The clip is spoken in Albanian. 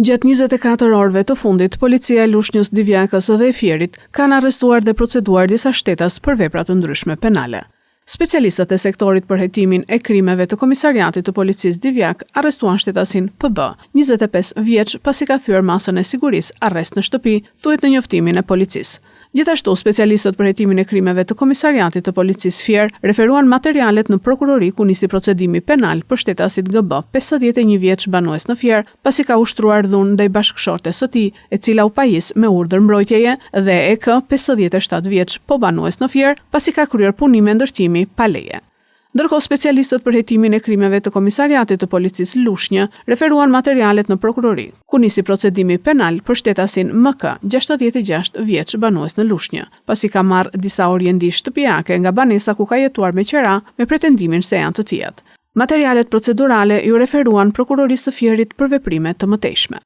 Gjatë 24 orëve të fundit, policia e Lushnjës, Divjakës dhe e Fierit kanë arrestuar dhe proceduar disa shtetas për vepra të ndryshme penale. Specialistët e sektorit për hetimin e krimeve të Komisariatit të Policisë Divjakë arrestuan shtetasin PB, 25 vjeç, pasi ka thyer masën e sigurisë arrest në shtëpi, thuhet në njoftimin e policisë. Gjithashtu, specialistët për hetimin e krimeve të Komisariatit të Policisë Fier referuan materialet në prokurori ku nisi procedimi penal për shtetasit GB, 51 vjeç banues në Fier, pasi ka ushtruar dhunë ndaj bashkëshortes së tij, e cila u pajis me urdhër mbrojtjeje, dhe EK, 57 vjeç, po banues në Fier, pasi ka kryer punime ndërtimi pa leje. Ndërkohë, specialistët për hetimin e krimeve të Komisariatit të Policisë Lushnjë referuan materialet në prokurori, ku nisi procedimi penal për shtetasin MK, 66 vjeç, banues në Lushnjë, pasi ka marrë disa oriendi shtëpiake nga banesa ku ka jetuar me qera me pretendimin se janë të tijat. Materialet procedurale iu referuan prokurorisë së Fierit për veprime të mëtejshme.